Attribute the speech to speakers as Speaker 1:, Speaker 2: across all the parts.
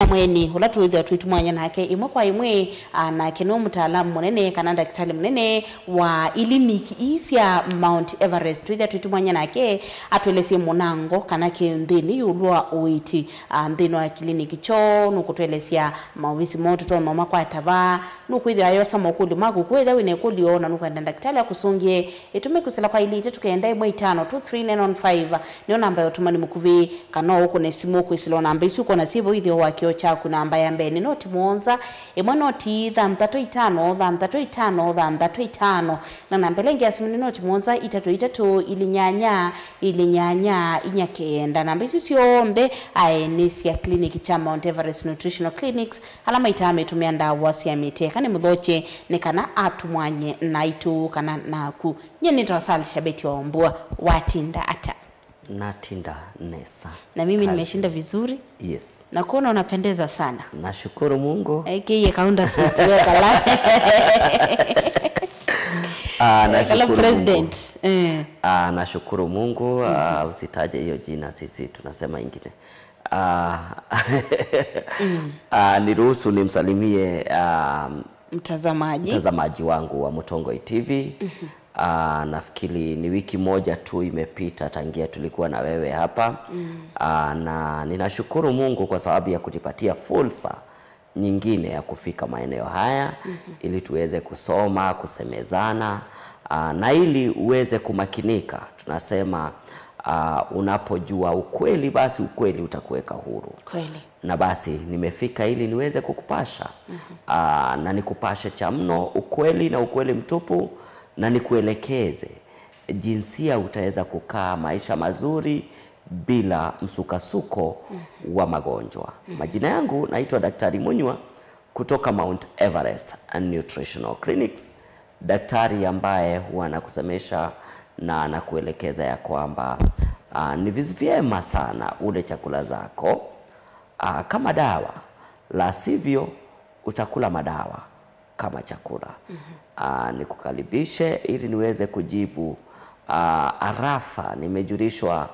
Speaker 1: Mweni ula tuithia tuitumwanya nake imwe kwa imwe nake no mutaalamu munene kana daktari munene wa iliniki isia Mount Everest tuithia tuitumwanya nake atwelesie munango kana ke nthini yulwa uiti nthini wa kliniki cho nukutwelesia mauvisi moto to mama kwa tava nukwithia yosa mokuli maku kwitha wine kuliona nukwenda daktari akusungie itume kusela kwa ilite tukaenda imwe 5 23915 niyo namba yotumani mukuvi kana uko na simu kwisilo namba isuko na sivo ithio wakio chaku namba ya mbeni noti muonza imwe noti 35 35 35 na namba lengi ya simu ni noti muonza itatu itatu ilinyanya ilinyanya inyakenda namba isu siombe aenesi ya kliniki cha Mount Everest Nutritional Clinics alama itame tumeanda wasi ya mite kane mudhoche nekana atumwanye naitu kana naku nyeni tawasalisha beti wa ombua watinda ata
Speaker 2: natinda nesa
Speaker 1: na mimi nimeshinda vizuri.
Speaker 2: Yes.
Speaker 1: Na kuona unapendeza sana.
Speaker 2: Nashukuru Mungu.
Speaker 1: Eke kaunda suit kala.
Speaker 2: Nashukuru
Speaker 1: president.
Speaker 2: Mungu. Nashukuru Mungu. Usitaje hiyo jina, sisi tunasema ingine. Niruhusu nimsalimie mtazamaji wangu wa Mutongoi TV. Nafikiri ni wiki moja tu imepita tangia tulikuwa na wewe hapa. Na ninashukuru Mungu kwa sababu ya kunipatia fursa nyingine ya kufika maeneo haya ili tuweze kusoma, kusemezana, na ili uweze kumakinika. Tunasema unapojua ukweli basi ukweli utakuweka huru.
Speaker 1: Kweli.
Speaker 2: Na basi nimefika ili niweze kukupasha. Na nikupashe cha mno ukweli na ukweli mtupu, na nikuelekeze jinsia utaweza kukaa maisha mazuri bila msukasuko wa magonjwa. Majina yangu naitwa Daktari Munywa kutoka Mount Everest and Nutritional Clinics. Daktari ambaye huwa anakusemesha na anakuelekeza ya kwamba ni vyema sana ule chakula zako kama dawa, la sivyo utakula madawa kama chakula. Nikukaribishe ili niweze kujibu arafa. Nimejulishwa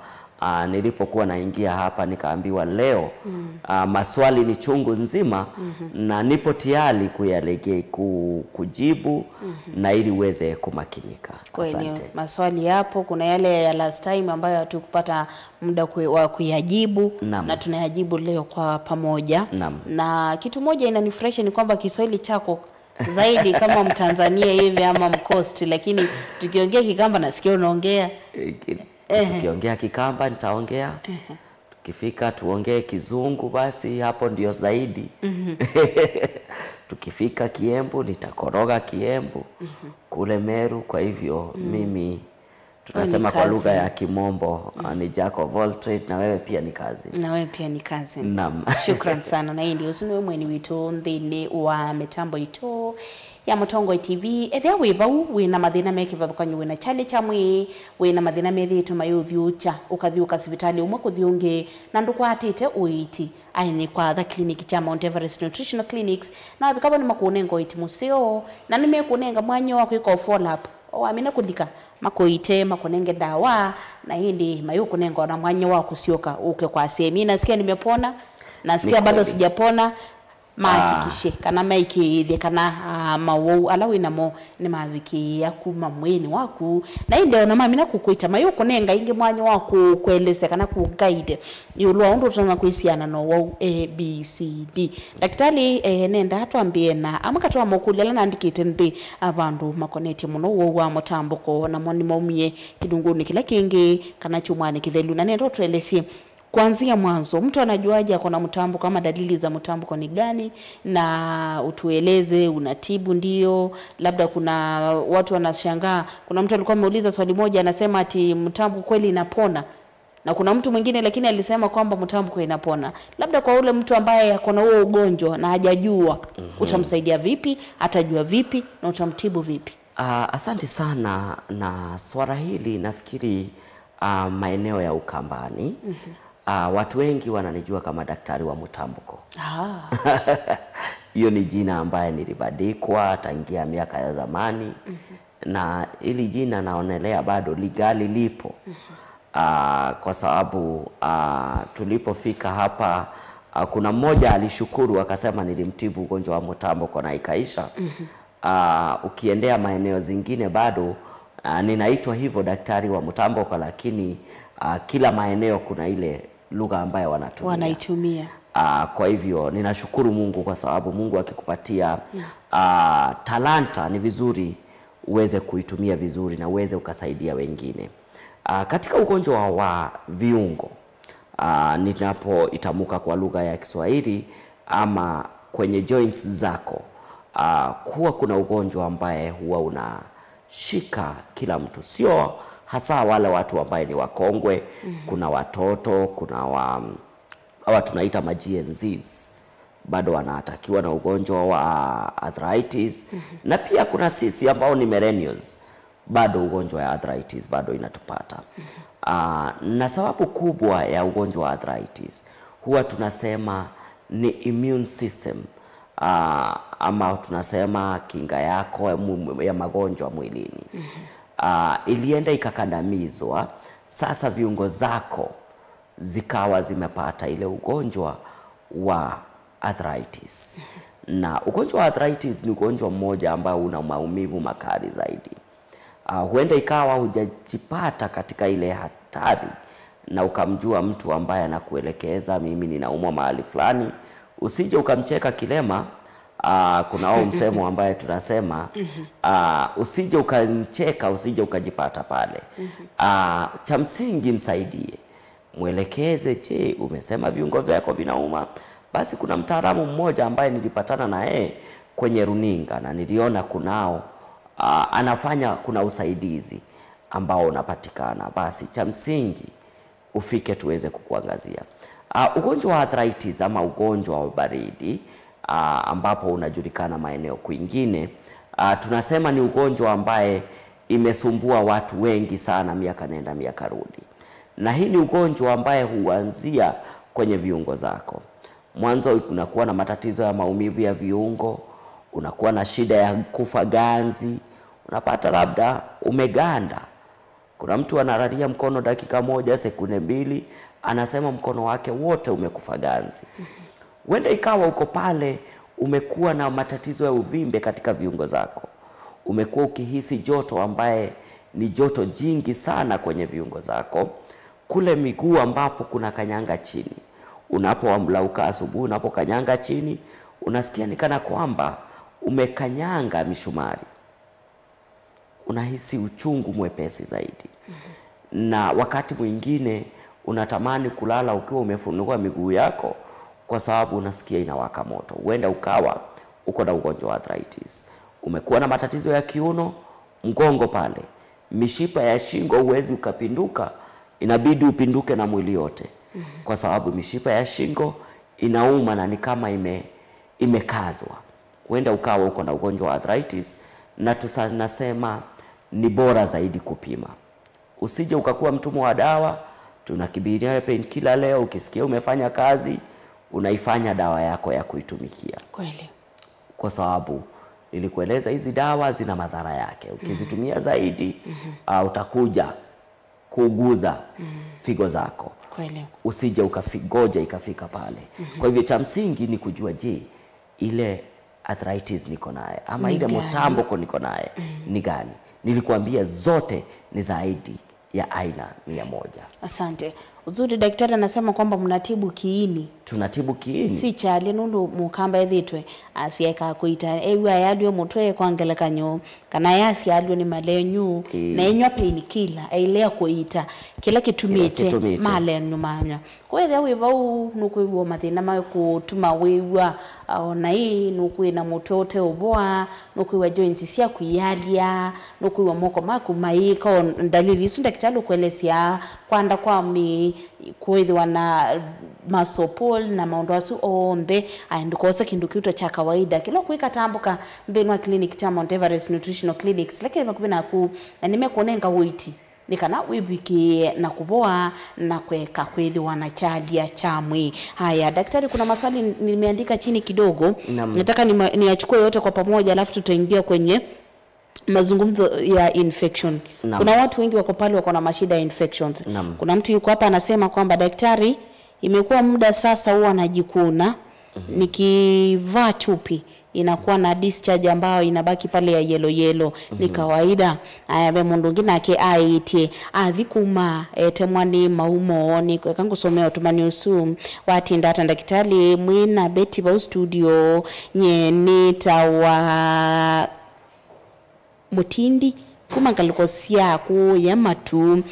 Speaker 2: nilipokuwa naingia hapa nikaambiwa leo maswali ni chungu nzima. Na nipo tayari kuyalegea kujibu na ili uweze kumakinika.
Speaker 1: Asante. Maswali yapo, kuna yale ya last time ambayo hatukupata muda wa kuyajibu na tunayajibu leo kwa pamoja. Na kitu moja inanifurahisha ni kwamba Kiswahili chako zaidi kama Mtanzania hivi ama Mkosti, lakini tukiongea Kikamba nasikia unaongea.
Speaker 2: Tukiongea Kikamba nitaongea. Tukifika tuongee Kizungu basi hapo ndio zaidi. Tukifika Kiembu nitakoroga Kiembu. Kule Meru. Kwa hivyo mimi tunasema kwa lugha ya Kimombo ni jack of all trade, na wewe pia ni kazi.
Speaker 1: Na wewe pia ni kazi.
Speaker 2: Naam.
Speaker 1: Shukran sana. Na hii ndio usunu mweni wito nthini wa mitambo ito ya Mutongoi TV. Ethia wibau wina mathina mekivathukanyo, wina chali cha mwi, wina mathina methitwe mayuthiucha ukathiuka sivitali umwe kuthiungi na ndukwatite uiti aini kwa the clinic cha Mount Everest Nutritional Clinics na wabikabo ni makunenga uiti museo na nimekunenga mwanyo wa kwika follow up amina kulika makoite makonenge dawa na hindi mayukunenga na mwanyo wa kusioka uke kwa semi. Nasikia nimepona, nasikia bado sijapona, mahakikishe kana maiki kana mawo alawi namo ni maviki yakuma mweni waku na inde na mami nakukuita mayukunenga inge mwanyo wa kueleza kana ku guide yulwa undu tuna kuisiana no wau A B C D. Daktari nenda atuambie na amakatwa mokulela naandikite mbi abandu makoneti muno wo wa mutambuko na moni maumie kidunguni kila kingi kana chumwani kithelu na nenda tuelesie kuanzia mwanzo mtu anajuaje akona mtambuko, kama dalili za mtambuko ni gani, na utueleze unatibu ndio. Labda kuna watu wanashangaa, kuna mtu alikuwa ameuliza swali moja anasema ati mtambuko kweli inapona, na kuna mtu mwingine lakini alisema kwamba mtambuko inapona. Labda kwa ule mtu ambaye akona huo ugonjwa na hajajua, utamsaidia vipi, atajua vipi na utamtibu vipi?
Speaker 2: Asante sana na swala hili nafikiri maeneo ya Ukambani. Watu wengi wananijua kama daktari wa mtambuko. Hiyo ni jina ambaye nilibadikwa tangia miaka ya zamani. Na ili jina naonelea bado ligali lipo. Kwa sababu tulipofika hapa Kuna mmoja alishukuru akasema nilimtibu ugonjwa wa mtamboko na ikaisha. Ukiendea maeneo zingine bado ninaitwa hivyo daktari wa mtamboko, lakini kila maeneo kuna ile lugha ambayo wanatumia.
Speaker 1: Wanaitumia.
Speaker 2: Kwa hivyo ninashukuru Mungu kwa sababu Mungu akikupatia talanta ni vizuri uweze kuitumia vizuri na uweze ukasaidia wengine. Katika ugonjwa wa viungo, ninapoitamuka kwa lugha ya Kiswahili ama kwenye joints zako, kuwa kuna ugonjwa ambaye huwa unashika kila mtu, sio hasa wale watu ambaye ni wakongwe. Kuna watoto, kuna hawa tunaita ma GNZs bado wanatakiwa na ugonjwa wa arthritis. Na pia kuna sisi ambao ni millennials, bado ugonjwa wa arthritis bado inatupata. Na sababu kubwa ya ugonjwa wa arthritis huwa tunasema ni immune system, ama tunasema kinga yako ya magonjwa mwilini. Ilienda ikakandamizwa, sasa viungo zako zikawa zimepata ile ugonjwa wa arthritis. Na ugonjwa wa arthritis ni ugonjwa mmoja ambao una maumivu makali zaidi. Huenda ikawa hujajipata katika ile hatari na ukamjua mtu ambaye anakuelekeza mimi ninaumwa mahali fulani, usije ukamcheka kilema. Kuna msemo ambaye tunasema usije ukamcheka, usije ukajipata pale. Cha msingi msaidie, mwelekeze, je, umesema viungo vyako vinauma? Basi kuna mtaalamu mmoja ambaye nilipatana na yeye kwenye runinga na niliona kunao anafanya, kuna usaidizi ambao unapatikana. Basi cha msingi ufike tuweze kukuangazia. Ugonjwa wa arthritis ama ugonjwa wa baridi ambapo unajulikana maeneo kwingine, tunasema ni ugonjwa ambaye imesumbua watu wengi sana miaka nenda miaka rudi. Na hii ni ugonjwa ambaye huanzia kwenye viungo zako. Mwanzo unakuwa na matatizo ya maumivu ya viungo, unakuwa na shida ya kufa ganzi, unapata labda umeganda. Kuna mtu anararia mkono dakika 1 sekunde 2, anasema mkono wake wote umekufa ganzi. Huenda ikawa uko pale umekuwa na matatizo ya uvimbe katika viungo zako. Umekuwa ukihisi joto ambaye ni joto jingi sana kwenye viungo zako. Kule miguu ambapo kuna kanyanga chini. Unapoamlauka asubuhi, unapokanyanga chini, unasikia ni kana kwamba umekanyanga mishumari. Unahisi uchungu mwepesi zaidi. Na wakati mwingine unatamani kulala ukiwa umefunua miguu yako kwa sababu unasikia inawaka moto. Huenda ukawa uko na ugonjwa wa arthritis. Umekuwa na matatizo ya kiuno, mgongo pale, mishipa ya shingo huwezi ukapinduka, inabidi upinduke na mwili yote. Kwa sababu mishipa ya shingo inauma na ni kama imekazwa. Huenda ukawa uko na ugonjwa wa arthritis, na tunasema ni bora zaidi kupima. Usije ukakuwa mtumwa wa dawa. Tunakibiria painkiller leo, ukisikia umefanya kazi, unaifanya dawa yako ya kuitumikia.
Speaker 1: Kweli.
Speaker 2: Kwa sababu nilikueleza hizi dawa zina madhara yake. Ukizitumia zaidi, utakuja kuuguza figo zako.
Speaker 1: Kweli.
Speaker 2: Usije ukafigoja ikafika pale. Kwa hivyo cha msingi ni kujua, je, ile arthritis niko naye ama ile mtamboko niko naye ni gani? Nilikuambia zote ni zaidi ya aina 100.
Speaker 1: Asante. Uzuri daktari anasema kwamba mnatibu kiini.
Speaker 2: Tunatibu kiini.
Speaker 1: Si chali nundu mukamba ethitwe asieka kuita ewa yalio mutwe kwangelekanyo kana yasi yalio ni malenyu na enywa painkiller ailea kuita kila kitumite malenyu manya. Kwa hiyo wiva nukuiwa mathina mawe kutuma wiwa ona hii nukui na mutote uboa nukuiwa joints sia kuyalia nukuiwa moko maku maiko dalili isu daktari kuelesia kwanda kwa mi kuithiwa na masopol na maundu asu ombe aendukosa kindu kitu cha kawaida kila kuika tambuka mbenwa clinic cha Mount Everest Nutritional Clinics lakini makubina ku na nimekuonenga witi nikana wibiki na kuboa na kweka kwithiwa na chalia chamwi. Haya daktari, kuna maswali nimeandika chini kidogo. Nataka niachukue yote kwa pamoja alafu tutaingia kwenye mazungumzo ya infection. Kuna watu wengi wako pale wako na mashida ya infections. Kuna mtu yuko hapa anasema kwamba daktari Imekuwa muda sasa huwa najikuna. Nikivaa chupi inakuwa na discharge ambayo inabaki pale ya yellow yellow. Ni kawaida. Aya be mundu ngina ake aitie athikuma etemwani maumo ni kangu somea utumani usu watinda ata ndakitali mwina Betty ba studio nye nita wa mutindi kumangalikosia ku ya matu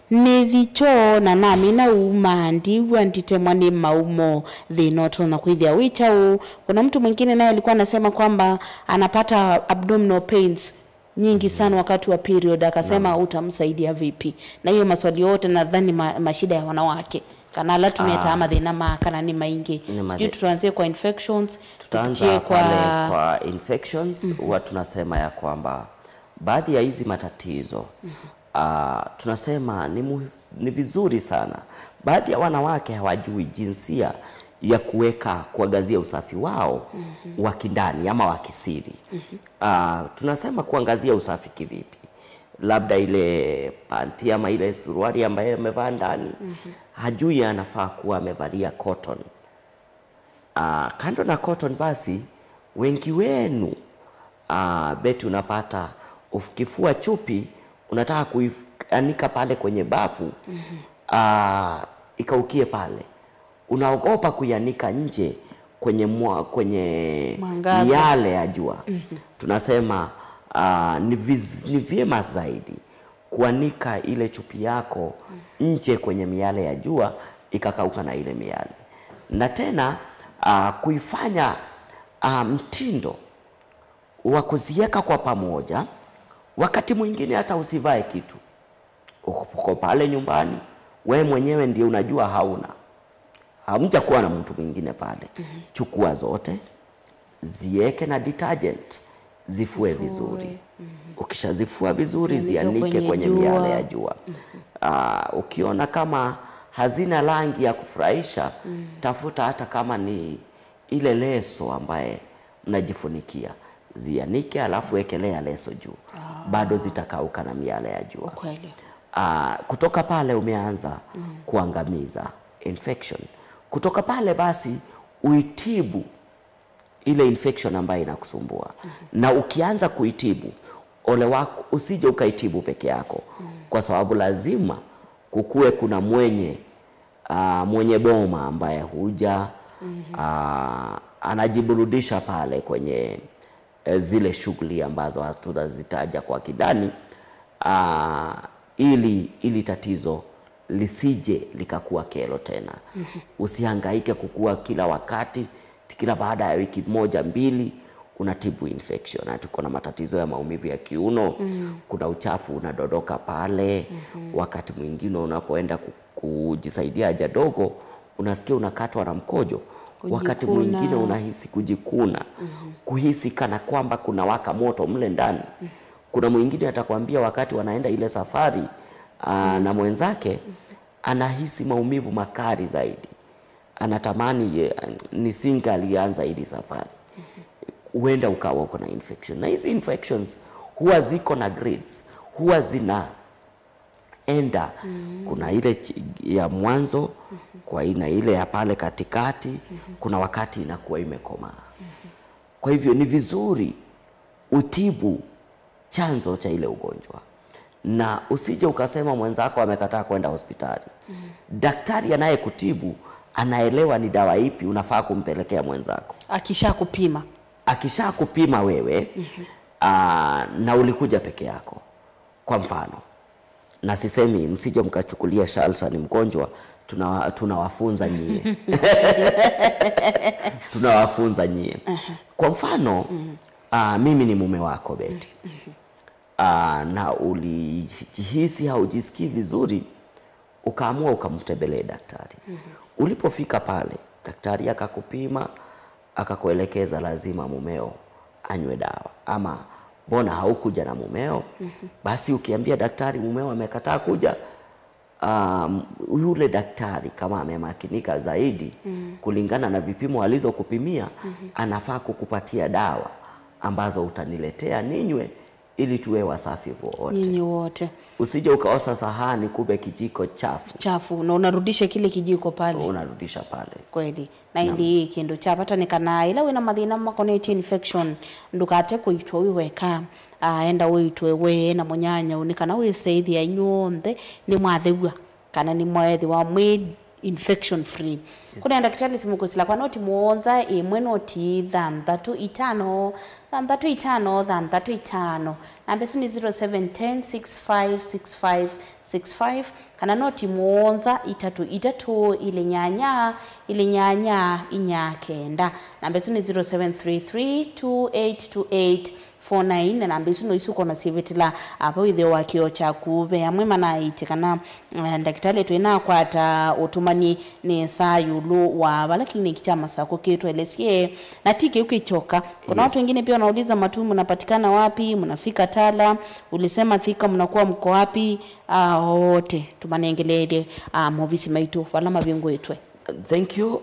Speaker 1: nithicho na nami na uma ndiwa nditemwa ni maumo thina na kwithia wichau. Kuna mtu mwingine naye alikuwa anasema kwamba anapata abdominal pains nyingi sana wakati wa period, akasema utamsaidia vipi? Na hiyo maswali yote nadhani mashida ya wanawake kana la tumeta ama thina ma kana ni maingi. Sijui tutaanzie kwa infections,
Speaker 2: Tutaanza
Speaker 1: tupitie
Speaker 2: pale kwa infections. Huwa tunasema ya kwamba baadhi ya hizi matatizo tunasema ni vizuri sana. Baadhi ya wanawake hawajui jinsia ya kuweka kuangazia usafi wao wa kindani ama wa kisiri. Tunasema kuangazia usafi kivipi? Labda ile panti ama ile suruali ambayo amevaa ndani hajui anafaa kuwa amevalia cotton. Kando na cotton basi, wengi wenu Beti, unapata ukifua chupi unataka kuianika pale kwenye bafu ikaukie pale, unaogopa kuianika nje kwenye
Speaker 1: Mwangaza.
Speaker 2: miale ya jua. Tunasema ni vyema zaidi kuanika ile chupi yako nje kwenye miale ya jua ikakauka na ile miale, na tena kuifanya mtindo wa kuzieka kwa pamoja. Wakati mwingine hata usivae kitu, uko pale nyumbani, we mwenyewe ndio unajua hauna, hamjakuwa na mtu mwingine pale. Chukua zote, zieke na detergent, zifue vizuri. Ukishazifua vizuri,
Speaker 1: Zianike
Speaker 2: zianike
Speaker 1: kwenye
Speaker 2: kwenye
Speaker 1: jua.
Speaker 2: miale ya jua. Ukiona kama hazina rangi ya kufurahisha, tafuta hata kama ni ile leso ambaye mnajifunikia, zianike, alafu wekelea leso juu, bado zitakauka na miale ya jua.
Speaker 1: Kweli.
Speaker 2: Kutoka pale umeanza kuangamiza infection. Kutoka pale basi uitibu ile infection ambayo inakusumbua. Na ukianza kuitibu, ole wako usije ukaitibu peke yako, kwa sababu lazima kukue kuna mwenye boma ambaye huja anajiburudisha pale kwenye zile shughuli ambazo hatutazitaja kwa kidani, ili tatizo lisije likakuwa kero tena. Usihangaike kukua kila wakati, kila baada ya wiki moja mbili unatibu infection. Na tuko na matatizo ya maumivu ya kiuno, kuna uchafu unadondoka pale. Wakati mwingine unapoenda kujisaidia haja dogo unasikia unakatwa na mkojo. Wakati
Speaker 1: Kujikuna.
Speaker 2: mwingine unahisi kujikuna, kuhisi kana kwamba kuna waka moto mle ndani. Kuna mwingine atakwambia wakati wanaenda ile safari na mwenzake anahisi maumivu makali zaidi, anatamani nisingalianza hili safari. Huenda ukawa uko na infection, na hizi infections huwa ziko na grades, huwa zinaenda. Kuna ile ya mwanzo, kwa ina ile ya pale katikati, kuna wakati inakuwa imekomaa. Kwa hivyo ni vizuri utibu chanzo cha ile ugonjwa, na usije ukasema mwenzako amekataa kwenda hospitali. Daktari anayekutibu anaelewa ni dawa ipi unafaa kumpelekea mwenzako.
Speaker 1: Akisha kupima.
Speaker 2: Akisha kupima wewe na ulikuja peke yako, kwa mfano, na sisemi msije mkachukulia Shalsa ni mgonjwa, tunawafunza nyie tunawafunza nyie. Kwa mfano, mimi ni mume wako Beti, na ulijihisi haujisikii vizuri, ukaamua ukamtembelee daktari. Ulipofika pale, daktari akakupima, akakuelekeza lazima mumeo anywe dawa, ama mbona haukuja na mumeo? Basi ukiambia daktari mumeo amekataa kuja, yule daktari kama amemakinika zaidi kulingana na vipimo alizokupimia, anafaa kukupatia dawa ambazo utaniletea ninywe ili tuwe wasafi wote.
Speaker 1: Nyinyi wote.
Speaker 2: Usije ukaosa sahani kumbe kijiko chafu.
Speaker 1: Chafu na unarudisha kile kijiko pale.
Speaker 2: Unarudisha pale.
Speaker 1: Kweli. Na hindi kindu cha pata nikana ila wina mathina makoneti infection ndukate kuitwa wiweka enda uitwe we na munyanya unikana wiseithia inyuonthe ni mwathegwa kana ni mwethiwa mwi infection free. Yes. Kuna daktari simukusila kwa noti muonza imwe noti 6 5 6 5 6 5. Namba ni 0710 65 65 65 kana noti muonza 3 3 ile nyanya ile nyanya inya kenda. Namba ni 0733 2828 49 na namba isu no isuko na sivitila apo ithe wa kio cha kuve amwe manaite kana daktari twina kwata utumani ni sayulu wa wala kliniki cha Masako kitu elesie na tike ukichoka. Kuna watu wengine pia wanauliza Matuu mnapatikana wapi, mnafika Tala, ulisema Thika mnakuwa mko wapi? Wote tumanengelele movisi maitu wala mabingu yetwe.
Speaker 2: Thank you.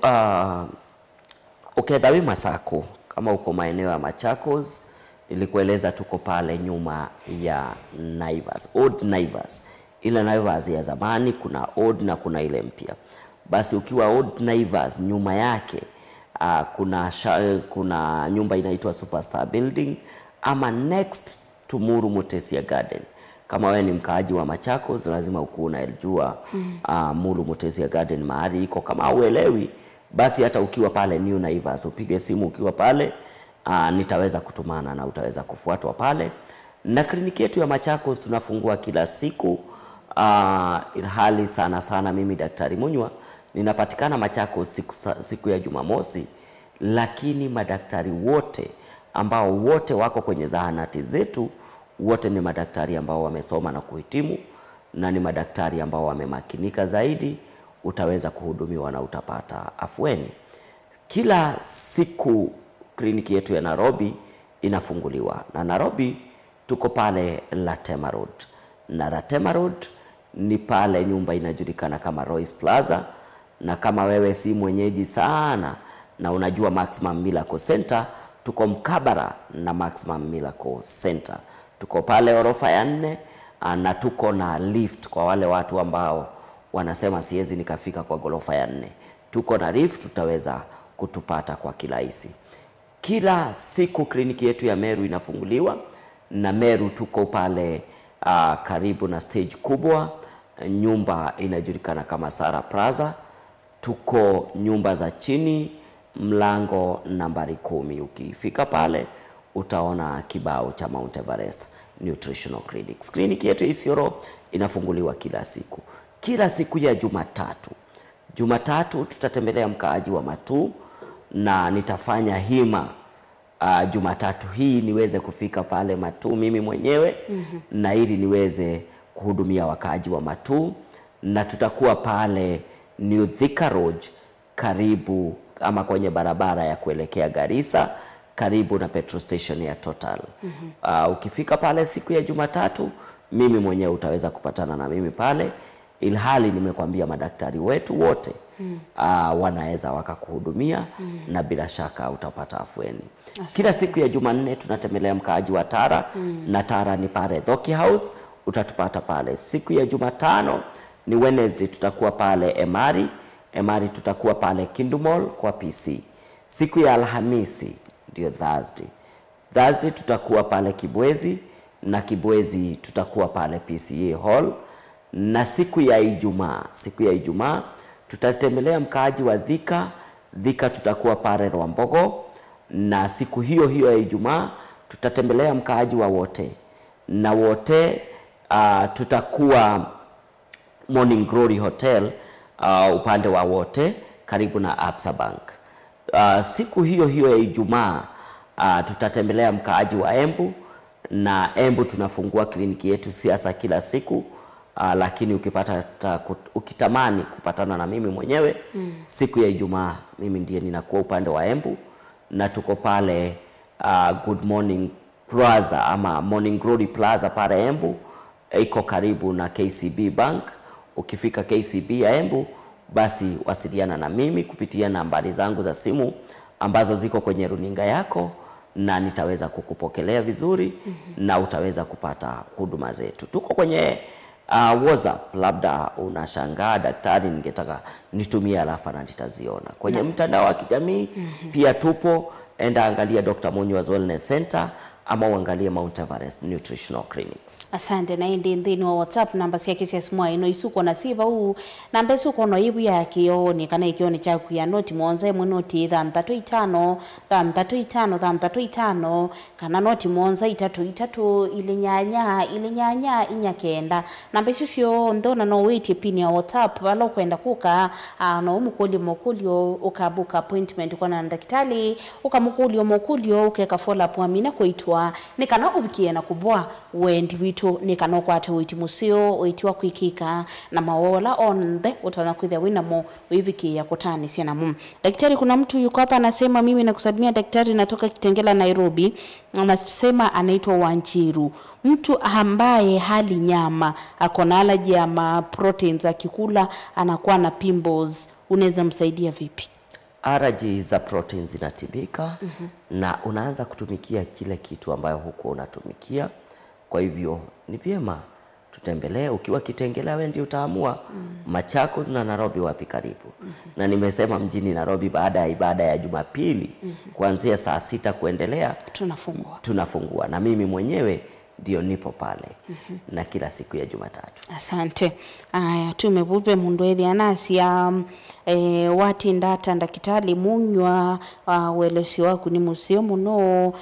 Speaker 2: Okay, dawi Masako kama uko maeneo ya Machakos nilikueleza tuko pale nyuma ya Naivas, Old Naivas. Ile Naivas ya zamani kuna old na kuna ile mpya. Basi ukiwa Old Naivas nyuma yake kuna nyumba inaitwa Superstar Building ama next to Muru Mutesia Garden. Kama wewe ni mkaaji wa Machakos lazima ukuwe unajua Muru Mutesia Garden mahali iko. Kama uelewi basi hata ukiwa pale New Naivas upige simu ukiwa pale, nitaweza kutumana na utaweza kufuatwa pale. Na kliniki yetu ya Machakos tunafungua kila siku. Ilhali sana sana mimi Daktari Munywa ninapatikana Machakos siku ya Jumamosi, lakini madaktari wote ambao wote wako kwenye zahanati zetu wote ni madaktari ambao wamesoma na kuhitimu na ni madaktari ambao wamemakinika zaidi. Utaweza kuhudumiwa na utapata afueni. Kila siku kliniki yetu ya Nairobi inafunguliwa. Na Nairobi tuko pale Latema Road. Na Latema Road ni pale nyumba inajulikana kama Royce Plaza. Na kama wewe si mwenyeji sana na unajua Maximum Miracle Center, tuko mkabara na Maximum Miracle Center. Tuko pale orofa ya 4 na tuko na lift kwa wale watu ambao wanasema siwezi nikafika kwa gorofa ya 4. Tuko na lift, tutaweza kutupata kwa kirahisi. Kila siku kliniki yetu ya Meru inafunguliwa na Meru tuko pale karibu na stage kubwa, nyumba inajulikana kama Sara Plaza. Tuko nyumba za chini, mlango nambari 10. Ukifika pale utaona kibao cha Mount Everest Nutritional Clinics. Kliniki yetu Isiolo inafunguliwa kila siku. Kila siku ya Jumatatu. Jumatatu tutatembelea mkaaji wa Matuu na nitafanya hima Jumatatu hii niweze kufika pale Matuu mimi mwenyewe na ili niweze kuhudumia wakaaji wa Matuu, na tutakuwa pale New Thika Road karibu ama kwenye barabara ya kuelekea Garissa karibu na petrol station ya Total. Ukifika pale siku ya Jumatatu mimi mwenyewe utaweza kupatana na mimi pale, ilhali nimekwambia madaktari wetu wote wanaweza wakakuhudumia na bila shaka utapata afueni. Kila siku ya Jumanne tunatembelea mkaaji wa Tara na Tara ni pale Dhoki House, utatupata pale. Siku ya Jumatano ni Wednesday tutakuwa pale Emari, Emari tutakuwa pale Kindumall kwa PC. Siku ya Alhamisi ndio Thursday. Thursday tutakuwa pale Kibwezi na Kibwezi tutakuwa pale PCA Hall. Na siku ya Ijumaa, siku ya Ijumaa tutatembelea mkaaji wa Thika, Thika tutakuwa pale Rwambogo. Na siku hiyo hiyo ya Ijumaa tutatembelea mkaaji wa Wote. Na Wote tutakuwa Morning Glory Hotel upande wa Wote karibu na Absa Bank. Siku hiyo hiyo ya Ijumaa tutatembelea mkaaji wa Embu, na Embu tunafungua kliniki yetu siasa kila siku. Lakini ukitamani kupatana na mimi mwenyewe siku ya Ijumaa mimi ndiye ninakuwa upande wa Embu, na tuko pale Good Morning Plaza ama Morning Glory Plaza pale Embu, iko karibu na KCB Bank. Ukifika KCB ya Embu basi wasiliana na mimi kupitia nambari zangu za simu ambazo ziko kwenye runinga yako, na nitaweza kukupokelea vizuri na utaweza kupata huduma zetu. Tuko kwenye WhatsApp, labda unashangaa daktari, ningetaka nitumie alafa na nitaziona kwenye mtandao wa kijamii. Pia tupo, enda angalia Dr. Munyua's Wellness Center ama uangalie Mount Everest Nutritional Clinics.
Speaker 1: Asante. Na indi nthini wa WhatsApp namba ciake cia simu ino isuko na siva u namba isuko no ibu ya kioni kana ikioni chaku ya noti mwonza imwe noti 6 5 6 5 6 5 kana noti mwonza 3 3 2 4 4 9. Namba icio cionthe ona no witie pin ya WhatsApp ala ukwenda kuka no umukulie mokulio ukabuka appointment kwa na ndakitali ukamukulio mokulio ukeka follow up amina kuitwa nikana ubikie na kubwa wendi witu nikana kwate witi musio witiwa kwikika na mawola on the utana kwithia wina mo wivikia kutani sia na mu. Daktari, kuna mtu yuko hapa anasema mimi nakusalimia daktari, natoka Kitengela Nairobi. Anasema anaitwa Wanjiru, mtu ambaye hali nyama ako na allergy ya ma proteins, akikula anakuwa na pimples, unaweza msaidia vipi?
Speaker 2: Allergy za proteins zinatibika na unaanza kutumikia kile kitu ambayo hukuwa unatumikia. Kwa hivyo ni vyema tutembelee. Ukiwa Kitengela wewe ndio utaamua Machakos na Nairobi wapi karibu. Na nimesema mjini Nairobi baada ya ibada ya Jumapili kuanzia saa 6 kuendelea tunafungua, na mimi mwenyewe ndio nipo pale na kila siku ya Jumatatu.
Speaker 1: Asante. Aya, tumebupe mundu ethi anasia wati ndata ndakitali munywa welesi waku ni musio muno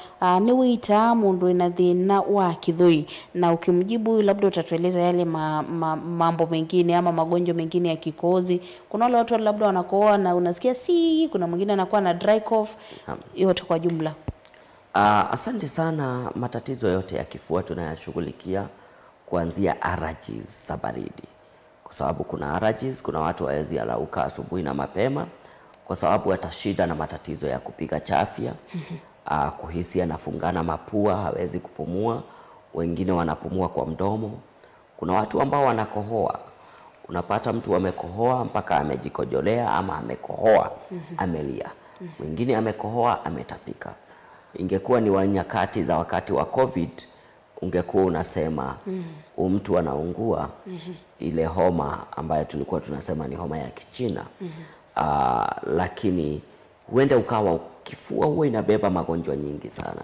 Speaker 1: ni wita mundu ina thina wa kithui, na ukimjibu labda utatueleza yale mambo mengine ama magonjwa mengine ya kikohozi. Kuna wale watu labda wanakohoa na unasikia si, kuna mwingine anakuwa na dry cough, yote kwa jumla.
Speaker 2: Asante sana. Matatizo yote ya kifua tunayashughulikia kuanzia allergies za baridi, kwa sababu kuna allergies, kuna watu hawezi alauka asubuhi na mapema kwa sababu atashida na matatizo ya kupiga chafya, kuhisi anafungana mapua, hawezi kupumua, wengine wanapumua kwa mdomo. Kuna watu ambao wanakohoa, unapata mtu amekohoa mpaka amejikojolea ama amekohoa amelia, mwingine amekohoa ametapika. Ingekuwa ni wanyakati za wakati wa COVID, ungekuwa unasema mtu anaungua ile homa ambayo tulikuwa tunasema ni homa ya Kichina. Lakini huenda ukawa kifua huwa inabeba magonjwa nyingi sana.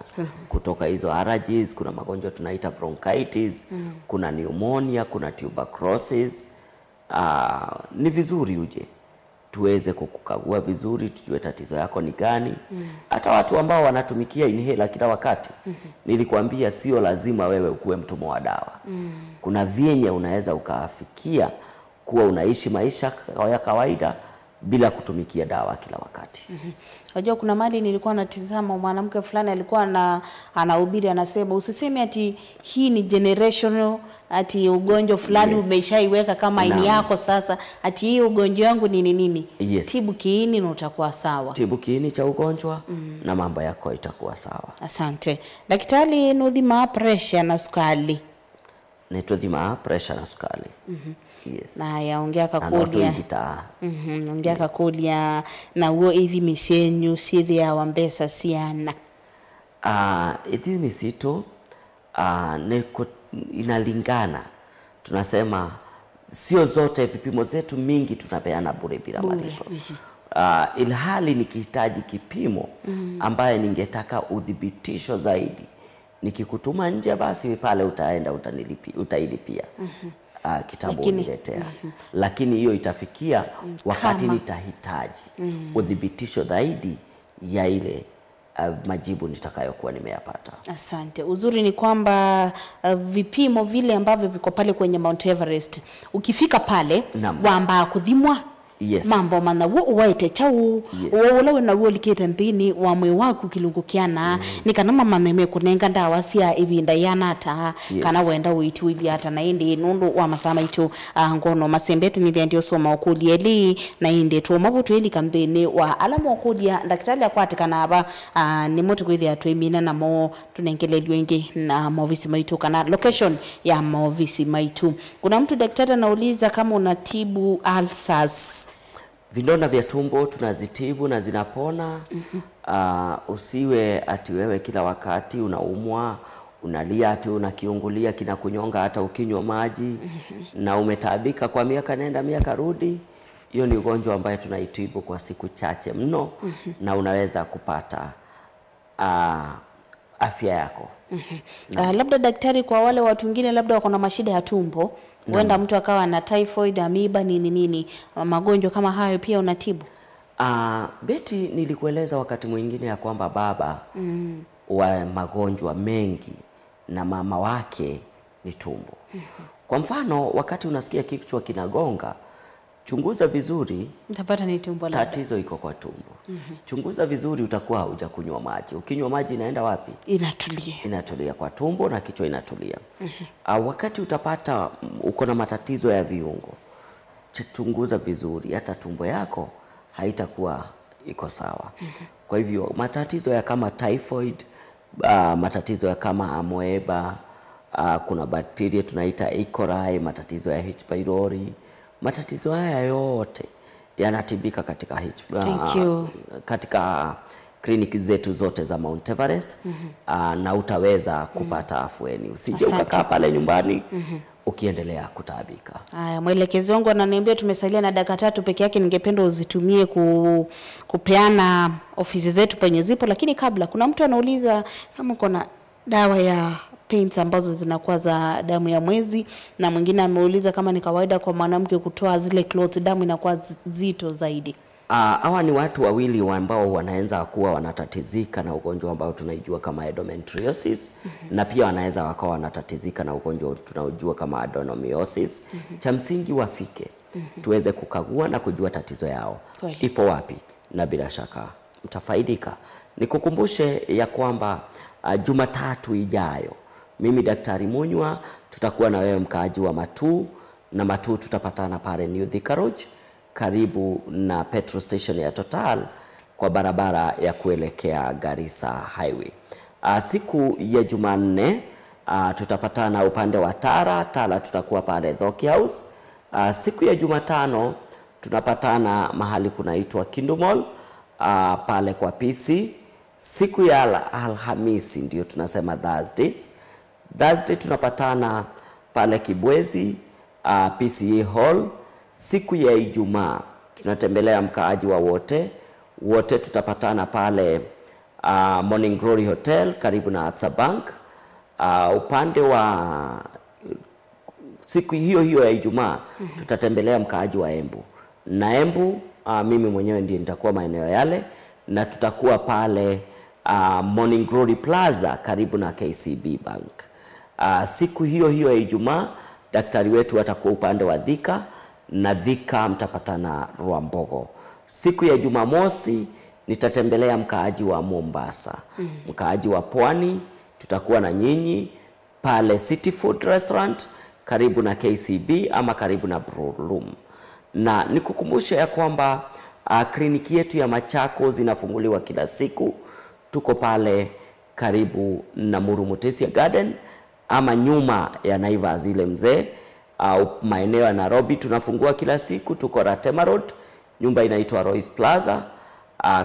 Speaker 2: Kutoka hizo allergies, kuna magonjwa tunaita bronchitis, kuna pneumonia, kuna tuberculosis. Ni vizuri uje tuweze kukukagua vizuri, tujue tatizo yako ni gani. Hata watu ambao wanatumikia inhaler kila wakati, nilikuambia sio lazima wewe ukuwe mtumwa wa dawa. Kuna vyenye unaweza ukaafikia kuwa unaishi maisha ya kawaida bila kutumikia dawa kila wakati.
Speaker 1: Unajua kuna mali nilikuwa natizama mwanamke fulani alikuwa anahubiri, anasema usiseme ati hii ni generational, ati ugonjwa fulani umeshaiweka kama ini yako sasa, ati hii ugonjwa wangu ni nini. Tibu kiini na utakuwa sawa.
Speaker 2: Tibu kiini cha ugonjwa na mambo yako itakuwa sawa.
Speaker 1: Asante. Daktari, nudhima pressure na sukari.
Speaker 2: Nituthima pressure na sukari. Yes.
Speaker 1: Na yaongea kakulia. Ongea kakulia na uo hivi misenyu sithi ya wambesa siana.
Speaker 2: Hivi misitu inalingana. Tunasema sio zote vipimo zetu mingi tunapeana bure bila malipo. Ilhali nikihitaji kipimo ambaye ningetaka udhibitisho zaidi, nikikutuma nje basi pale utaenda utailipia. Kitabu uniletea. Lakini hiyo itafikia wakati nitahitaji udhibitisho zaidi ya ile majibu nitakayokuwa nimeyapata.
Speaker 1: Asante. Uzuri ni kwamba vipimo vile ambavyo viko pale kwenye Mount Everest, ukifika pale wamba kuthimwa.
Speaker 2: Yes.
Speaker 1: Mambo mana wo uwaite chau wo na wo likete nthini wa mwe waku kilungukiana ni kana mama meme kunenga ndawa cia ibinda yanata kana wenda uituilia hata na indi nundu wa masama itu ngono masembete ni ndio soma okulia eli na indi tu mabutu eli kambene wa alama okulia ndakitali akwatikana aba ni moto kwithia twimina na mo tunengelelio ingi na maofisi maitu kana location ya maofisi maitu. Kuna mtu daktari anauliza kama unatibu ulcers.
Speaker 2: Vidonda vya tumbo tunazitibu na zinapona. Usiwe ati wewe kila wakati unaumwa, Unalia tu unakiungulia kinakunyonga hata ukinywa maji na umetaabika kwa miaka nenda miaka rudi. Hiyo ni ugonjwa ambayo tunaitibu kwa siku chache mno na unaweza kupata afya yako.
Speaker 1: Labda daktari, kwa wale watu wengine labda wako na mashida ya tumbo, huenda mtu akawa na typhoid, amiba, nini nini, magonjwa kama hayo pia unatibu?
Speaker 2: Beti, nilikueleza wakati mwingine ya kwamba baba wa magonjwa mengi na mama wake ni tumbo. Kwa mfano, wakati unasikia kichwa kinagonga, chunguza vizuri,
Speaker 1: utapata ni tumbo labda.
Speaker 2: Tatizo iko kwa tumbo. Chunguza vizuri, utakuwa hujakunywa maji. Ukinywa maji inaenda wapi?
Speaker 1: Inatulia.
Speaker 2: Inatulia kwa tumbo na kichwa inatulia. Wakati utapata uko na matatizo ya viungo, chunguza vizuri, hata tumbo yako haitakuwa iko sawa. Kwa hivyo matatizo ya kama typhoid, matatizo ya kama amoeba, kuna bakteria tunaita E. coli, matatizo ya H. pylori, matatizo haya yote yanatibika katika katika kliniki zetu zote za Mount Everest. Na utaweza kupata afueni. Usije ukakaa pale nyumbani ukiendelea kutaabika.
Speaker 1: Haya, mwelekezi wangu ananiambia tumesalia na dakika 3 peke yake, ningependa uzitumie kupeana ofisi zetu penye zipo, lakini kabla kuna mtu anauliza kama kuna dawa ya paints ambazo zinakuwa za damu ya mwezi, na mwingine ameuliza kama ni kawaida kwa mwanamke kutoa zile clots, damu inakuwa zito zaidi.
Speaker 2: Hawa ni watu wawili ambao wanaanza kuwa wanatatizika na ugonjwa ambao tunaijua kama endometriosis, na pia wanaweza wakawa wanatatizika na ugonjwa tunaojua kama adenomyosis. Cha msingi wafike tuweze kukagua na kujua tatizo yao ipo wapi, na bila shaka mtafaidika. Nikukumbushe ya kwamba Jumatatu ijayo mimi Daktari Munywa tutakuwa na wewe mkaaji wa Matuu, na Matuu tutapatana pale New Thika Road karibu na petrol station ya Total kwa barabara ya kuelekea Garissa Highway. Siku ya Jumanne tutapatana upande wa Tara, Tala tutakuwa pale Dhoki House. Siku ya Jumatano tunapatana mahali kunaitwa Kindu Mall, pale kwa PC. Siku ya Alhamisi ndio tunasema Thursdays. Thursday tunapatana pale Kibwezi, PCA Hall. Siku ya Ijumaa tunatembelea mkaaji wa wote. Wote tutapatana pale Morning Glory Hotel karibu na Absa Bank. Upande wa siku hiyo hiyo ya Ijumaa tutatembelea mkaaji wa Embu. Na Embu mimi mwenyewe ndiye nitakuwa maeneo yale, na tutakuwa pale Morning Glory Plaza karibu na KCB Bank. Siku hiyo hiyo ya Ijumaa daktari wetu atakuwa upande wa Thika, na Thika mtapatana Rwambogo. Siku ya Jumamosi nitatembelea mkaaji wa Mombasa. Mkaaji wa Pwani tutakuwa na nyinyi pale City Food Restaurant karibu na KCB ama karibu na Broadloom. Na nikukumbushe ya kwamba kliniki yetu ya Machakos inafunguliwa kila siku. Tuko pale karibu na Murumutesia Garden ama nyuma ya Naivas ile mzee. Maeneo ya Nairobi tunafungua kila siku. Tuko Ratema Road, nyumba inaitwa Royce Plaza,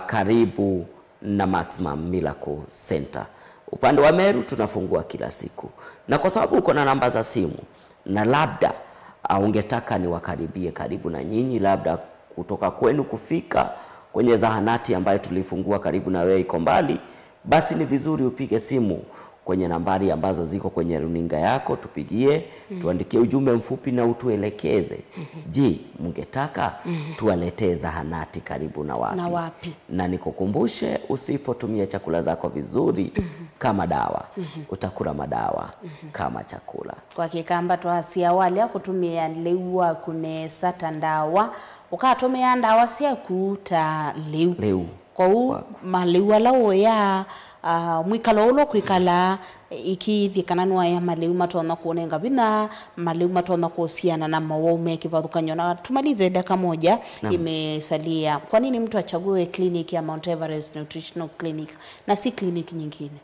Speaker 2: karibu na Maximum Miracle Center. Upande wa Meru tunafungua kila siku. Na kwa sababu uko na namba za simu na labda ungetaka niwakaribie karibu na nyinyi, labda kutoka kwenu kufika kwenye zahanati ambayo tulifungua karibu na wewe iko mbali, basi ni vizuri upige simu kwenye nambari ambazo ziko kwenye runinga yako, tupigie, tuandikie ujumbe mfupi na utuelekeze. Je, mngetaka tuwaletee zahanati karibu na wapi?
Speaker 1: Na wapi?
Speaker 2: Na nikukumbushe, usipotumia chakula zako vizuri kama dawa, utakula madawa kama chakula.
Speaker 1: Kwa kikamba twasia wale kutumia leu kune sata ndawa, ukatumia ndawa sia kuta leu.
Speaker 2: Leu.
Speaker 1: Kwa u maleu alao ya mwikalo ulo kwikala ikithi kananwa ya maleu matona kuonenga bina maleu matona kuhusiana na mawaume kivarukanyo. Na tumalize dakika moja imesalia. Kwa nini mtu achague kliniki ya Mount Everest Nutritional Clinic na si kliniki nyingine?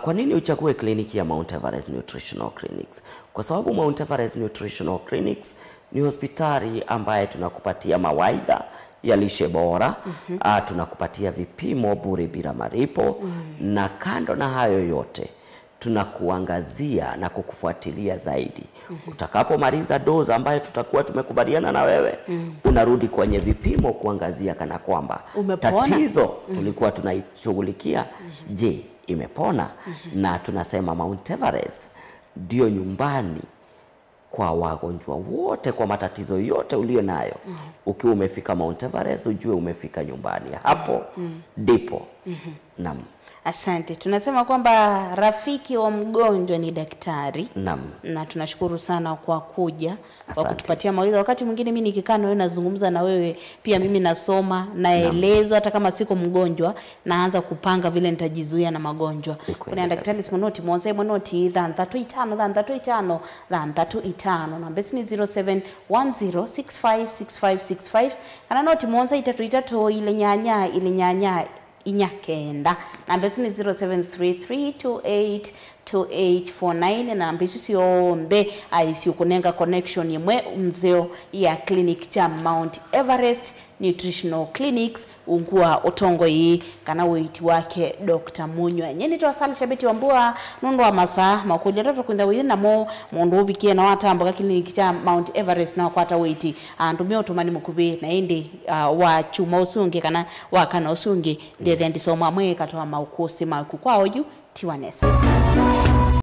Speaker 2: Kwa nini uchague kliniki ya Mount Everest Nutritional Clinics? Kwa sababu Mount Everest Nutritional Clinics ni hospitali ambaye tunakupatia mawaidha ya lishe bora, tunakupatia vipimo bure bila malipo, na kando na hayo yote Tunakuangazia na kukufuatilia zaidi. Utakapomaliza dozi ambayo tutakuwa tumekubaliana na wewe, unarudi kwenye vipimo kuangazia kana kwamba
Speaker 1: umepona.
Speaker 2: Tatizo tulikuwa tunaishughulikia, je, imepona? Na tunasema Mount Everest ndio nyumbani kwa wagonjwa wote, kwa matatizo yote ulio nayo. Ukiwa umefika Mount Everest, ujue umefika nyumbani. Hapo ndipo. Naam.
Speaker 1: Asante. Tunasema kwamba rafiki wa mgonjwa ni daktari.
Speaker 2: Naam.
Speaker 1: Na tunashukuru sana kwa kuja, kwa
Speaker 2: Asante.
Speaker 1: kutupatia mawaidha. Wakati mwingine mimi nikikaa na wewe nazungumza na wewe pia, mimi nasoma, naelezwa, hata kama siko mgonjwa naanza kupanga vile nitajizuia na magonjwa.
Speaker 2: Ni kweli
Speaker 1: Kuna daktari
Speaker 2: kabisa.
Speaker 1: Munoti monze Munoti 65 65 65 namba yetu ni 0710656565 kana noti monze 33 ile nyanya ile nyanya inya kenda namba yetu ni 0733282849 na namba isu siombe aisi kunenga connection imwe mzeo ya clinic cha Mount Everest Nutritional Clinics ungua utongo iyi kana witi wake Dr. Munywa nyeni twasali shabiti wambua nundu wa masaa makuja tatu kwinda wiyi namo mundu ubikie na watambo ka clinic cha Mount Everest na wakwata witi andumia utumani mukubi na indi wa chuma usungi kana wa kana usungi ndethe ndisoma mwe katoa maukusi maku kwao ju tiwanesa.